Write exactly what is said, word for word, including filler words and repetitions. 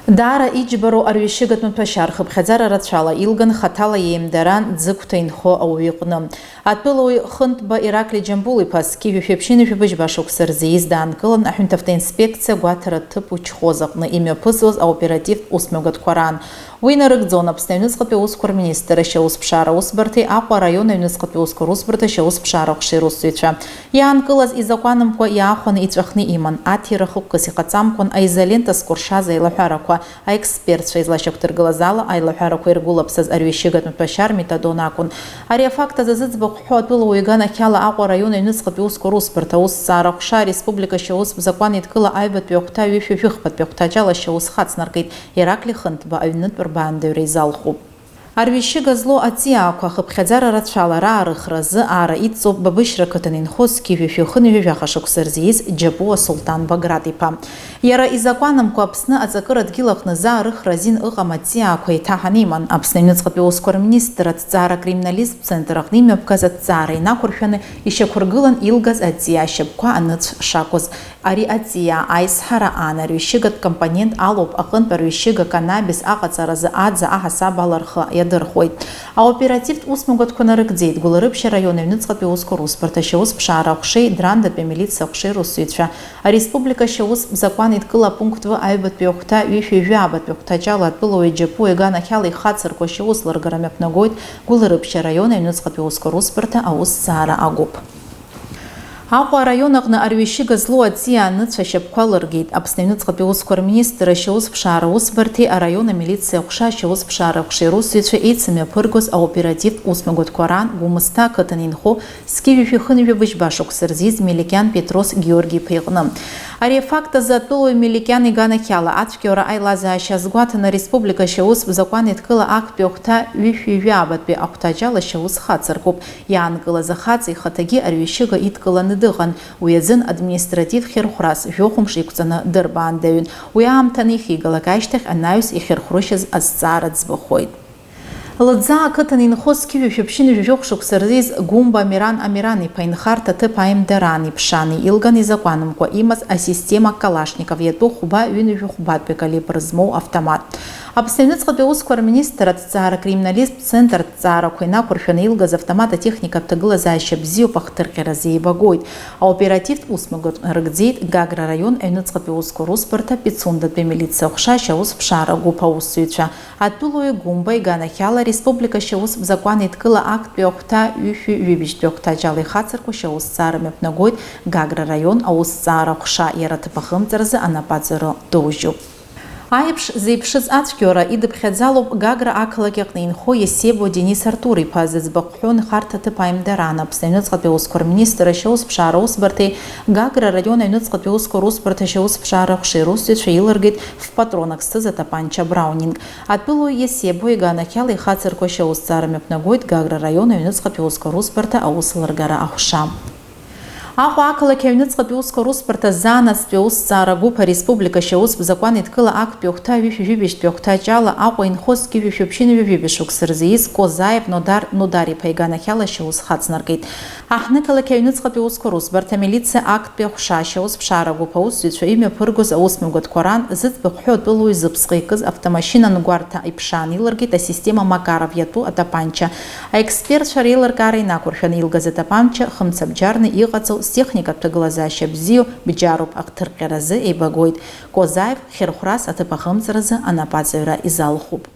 Даара иџьбароу арҩашьыгатә маҭәашьар хыԥхьаӡара рацәала илган хаҭала иеимдараан Ӡыгәҭа инхо ауаҩы иҟны. Атәылауаҩ Хынтба Ираклий Џьамбул-иԥа зқьи жәшәи ԥшьынҩажәи жәибжь шықәса рзы ииз даанкылан аҳәынҭавтоинспекциа агәаҭара ҭыԥ Учхоз аҟны имҩаԥысуаз аоперативтә усмҩаԥгатәқәа раан. Уи нарыгӡон Аԥсны аҩныҵҟатәи аусқәа рминистрра ашьаусԥшаара усбарҭеи Аҟәа араион аҩныҵҟатәи аусқәа русбарҭа ашьаусԥшаара аҟәшеи русзуҩцәа. Иаанкылаз изакәанымкәа иаахәаны иҵәахны иман, аҭира хықәкыс иҟаҵамкәан аизолента зкәыршаз аилаҳәарақәа, аекспертцәа излашьақәдыргылаз ала, аилаҳәарақәа иргәылаԥсаз арҩашьыгатә маҭәашьар метадон акәын. Ари афакт азы зыӡбахә ҳәоу атәылауаҩ иганахьала Аҟәа араион аҩныҵҟатәи аусқәа русбарҭа аусҭҵаара аҟәша ареспублика ашьаустә закәан еидкыла аҩбатәи ахәҭа ҩышәи жәыхԥатәи ахәҭаҷ ала ашьаус хацнаркит. Ираклий Хынтба аҩнытә рбаандаҩра изалхуп. Арҩашьыга злоу аҵиаақәа хыԥхьаӡара рацәала раарыхра азы аара идҵоуп Бабышьра ақыҭан инхо зқьи жәшәи хынҩажәи жәаха шықәса рзы ииз Џьапуа Сулҭан Баграт-иԥа. Иара изакәанымкәа Аԥсны аҵакыра дгьыл аҟны заарыхра азин ыҟам аҵиаақәа еиҭаҳаны иман. Аԥсны аҩныҵҟатәи аусқәа рминистр аҭҵаара-криминалисттә центр аҟны имҩаԥгаз аҭҵаара инақәыршәаны ишьақәыргылан илгаз аҵиаа шьапқәа аныцә шакәыз. Ари аҵиаа аизҳара аан арҩашьыгатә компонент алоуп, аҟынтә арҩашьыга канабис аҟаҵаразы аӡа аҳасаб ала рхы иадырхәоит. Аоперативтә усмҩаԥгатәқәа нарыгӡеит Гәылрыԥшь араион аҩныҵҟатәи аусқәа русбарҭа ашьаусԥшаара аҟәшеи Драндатәи амилициа аҟәшеи русзуҩцәа. Ареспублика ашьаусԥшаара закәан еидкыла апункт В аҩбатәи ахәҭа ҩышәи жәаабатәи ахәҭаҷ ала атәылауаҩ Џьапуа иганахьала ихацырку ашьаус лыргара мҩаԥнагоит Гәылрыԥшь араион аҩныҵҟатәи аусқәа русбарҭа аусҭҵаара агәыԥ. Аҟәа араион аҟны арҩашьыга злоу аҵиаа аныцә ашьапқәа лыргеит. Аԥсны аҩныҵҟатәи аусқәа рминистр ашьаусԥшаара усбарҭеи араион амилициа аҟәша ашьаусԥшаара аҟәшеи русзуҩцәа еицымҩаԥыргоз аоперативтә усмҩаԥгатәқәа раан Гәымсҭа ақыҭан инхо зқьи жәшәи хынҩажәи жәибжь шықәса рзы ииз Меликиан Петрос Георги-иԥа иҟны. Ари афакт азы атәылауаҩ Меликиан иганахьала ацәгьоура аилазаашьа азгәаҭаны ареспублика ашьаустә закәан еидкыла актәи ахәҭа ҩышәи жәаабатәи ахәҭаҷ ала ашьаус хацыркуп. Иаанкылаз ахаҵа ихаҭагьы арҩашьыга идкыланы дыҟан, уи азын административ хьырхәрас жәохә мшы иқәҵаны дырбаандаҩын. Уи аамҭа анихигалак ашьҭахь анаҩс ихьырхәрышьаз азҵаара ӡбахоит. Лыӡаа ақыҭан инхо зқьи жәшәи ԥшьынҩажәи жәохә шықәса рзы ииз Гәымба Амиран Амиран-иԥа инхарҭа аҭыԥ аимдараан иԥшааны илган изакәанымкәа имаз асистема Калашников иатәу хәба ҩынҩажәи хәбатәи калибр змоу автомат. Аԥсны аҩныҵҟатәи аусқәа рминистр аҭҵаара-криминалисттә центр аҭҵаарақәа инақәыршәаны илгаз автомат атехникатә ҭагылазаашьа бзиоуп ахҭырҟьаразы еибагоит. Аоперативтә усмҩаԥгатә нарыгӡеит Гагра араион аҩныҵҟатәи аусқәа русбарҭа Пицундатәи амилициа аҟәша ашьаусԥшаара агәыԥ аусзуҩцәа. Атәылауаҩ Гәымба иганахьала ареспублика ашьаусԥшаара закәан еидкыла актәи ахәҭа ҩышәи жәибжьтәи ахәҭаҷ ала ихацырку ашьаусҭҵаара мҩаԥнагоит Гагра араион аусҭҵаара аҟәша, иара аҭыԥ ахымҵразы анапаҵаҩра доужьуп. Аиԥш зеиԥшыз ацәгьоура идыԥхьаӡалоуп Гагра ақалақь аҟны инхо Есебо Денис Артур-иԥа зыӡбахә ҳәоу инхарҭа аҭыԥ аимдараан Аԥсны аҩныҵҟатәи аусқәа рминистр ашьаусԥшаара усбарҭеи Гагра араион аҩныҵҟатәи аусқәа русбарҭа ашьаусԥшаара аҟәшеи русзуҩцәа илыргеит ф-патронак зҭыз атапанча Браунинг. Атәылауаҩ Есебо иганахьала ихацырку ашьаусҭҵаара мҩаԥнагоит Гагра араион аҩныҵҟатәи аусқәа русбарҭа аус лыргара аҟәша. Аҟәа ақалақь аҩныҵҟатәи аусқәа русбарҭа заанаҵтәи аусҭҵаара агәыԥ ареспублика ашьаустә закәан еидкыла актәи ахәҭа ҩышәи жәибжьтәи ахәҭаҷ ала Аҟәа инхо зқьи жәшәи ԥшьынҩажәи жәибжь шықәса рзы ииз Козаев Нодар Нодар-иԥа иганахьала ашьаус хацнаркит. Аҳҭнықалақь аҩныҵҟатәи аусқәа русбарҭа амилициа актәи аҟәша ашьаусԥшаара агәыԥ аусзуҩцәа имҩаԥыргоз аусмҩаԥгатәқәа раан зыӡбахә ҳәоу атәылауаҩ зыԥсҟы икыз автомашьына ангәарҭа иԥшаан илыргеит асистема Макаров иатәу атапанча. Аекспертцәа реилыркаара инақәыршәаны илгаз атапанча хымцабџьарны иҟаҵоу, зтехникатә ҭагылазаашьа бзиоу бџьаруп, ахҭырҟьаразы еибагоит. Козаев хьырхәрас аҭыԥ ахымҵразы анапаҵаҩра изалхуп.